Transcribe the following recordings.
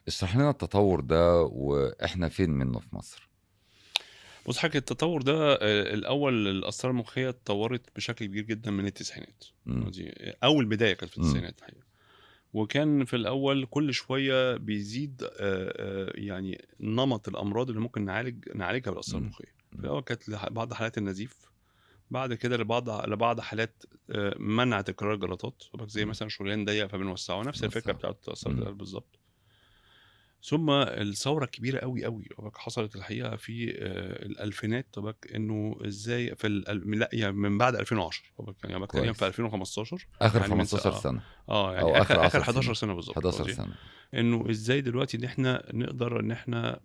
اشرح لنا التطور ده واحنا فين منه في مصر. بص حاجة، التطور ده الأول القسطرة المخية اتطورت بشكل كبير جدا من التسعينات. دي أول بداية كانت في التسعينات الحقيقة، وكان في الأول كل شوية بيزيد يعني نمط الأمراض اللي ممكن نعالجها بالقسطرة المخية. في الأول كانت بعض حالات النزيف، بعد كده لبعض حالات منع تكرار الجلطات، زي مثلا شريان ضيق فبنوسعه، نفس الفكرة بتاعت قسطرة القلب بالظبط. ثم الثورة الكبيرة قوي قوي حصلت الحقيقة في الالفينات، انه ازاي في لا يعني من بعد 2010، يعني تقريبا في 2015، اخر يعني 15 سنة. يعني أو اخر 10 11 سنين. سنة بالظبط. 11 قصدي سنه. انه ازاي دلوقتي ان احنا نقدر ان احنا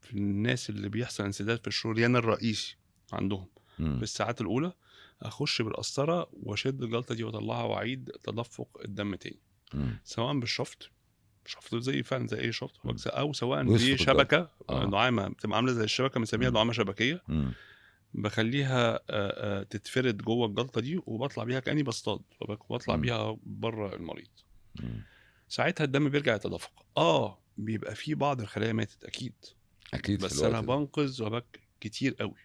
في الناس اللي بيحصل انسداد في الشريان الرئيسي عندهم في الساعات الاولى اخش بالقسطره واشد الجلطة دي واطلعها واعيد تدفق الدم تاني، سواء بالشفط، شفط زي فعلا زي اي شفط، او سواء بيشفط الجلطة. بشبكة دعامه، بتبقى عامله زي الشبكه، بنسميها دعامة شبكيه، بخليها تتفرد جوه الجلطة دي وبطلع بيها كاني بصطاد وبطلع بيها بره المريض. ساعتها الدم بيرجع يتدفق. بيبقى في بعض الخلايا ماتت اكيد. اكيد في بس انا الوقت ده. بنقذ وبك كتير قوي.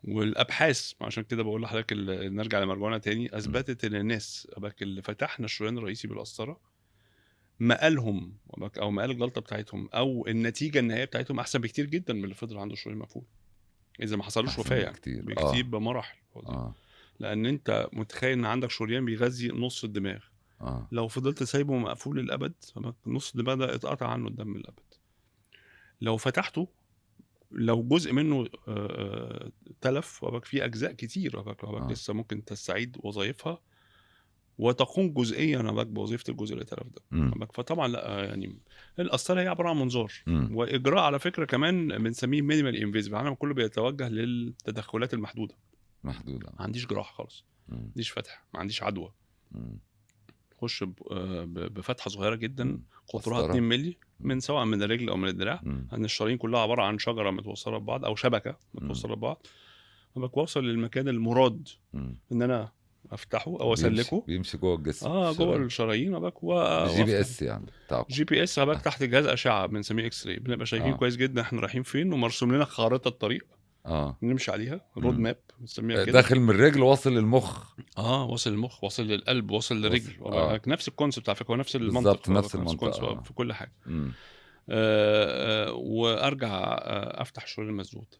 والابحاث، عشان كده بقول لحضرتك نرجع لمرجوعنا تاني، اثبتت ان الناس بك اللي فتحنا الشريان الرئيسي بالقسطره مقالهم او مقال الجلطة بتاعتهم او النتيجة النهائية بتاعتهم احسن بكتير جدا من اللي فضل عنده شريان مقفول اذا ما حصلوش أحسن وفاه يعني. بكتير. بكتير بمراحل. لان انت متخيل ان عندك شريان بيغذي نص الدماغ، لو فضلت سايبه مقفول للابد نص الدماغ ده اتقطع عنه الدم للابد. لو فتحته، لو جزء منه تلف وبقى في اجزاء كتير وبقى لسه ممكن تستعيد وظائفها وتقوم جزئيا وبقى بوظيفة الجزء اللي تلف ده. فطبعا لا، يعني القسطرة هي عبارة عن منظار واجراء على فكرة كمان بنسميه minimal invasive. العالم كله بيتوجه للتدخلات المحدوده. محدوده. ما عنديش جراحه خالص، ما عنديش فتح، ما عنديش عدوى. خش بفتحه صغيرة جدا قطرها قسطرة. 2 مللي من سواء من الرجل او من الدراع، ان الشرايين كلها عبارة عن شجرة متوصله ببعض او شبكة متوصله ببعض، فبوصل للمكان المراد ان انا افتحه او اسلكه. بيمشي جوه الجسم. جوه الشرايين أباك بال GPS يعني بتاعكم. GPS أباك تحت جهاز اشعه بنسميه X-ray، بنبقى شايفين كويس جدا احنا رايحين فين، ومرسوم لنا خارطة الطريق نمشي عليها، road map بنسميها كده. داخل من الرجل واصل للمخ. واصل للمخ، واصل للقلب، واصل للرجل. نفس ال concept على فكره، هو نفس المنطق. بالظبط، نفس المنطقة. ال concept في كل حاجه. وارجع افتح الشريان المسدود.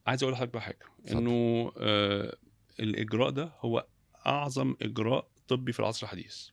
عايز اقول لحضرتك بقى حاجه، اتفضل. انه الاجراء ده هو اعظم اجراء طبي في العصر الحديث.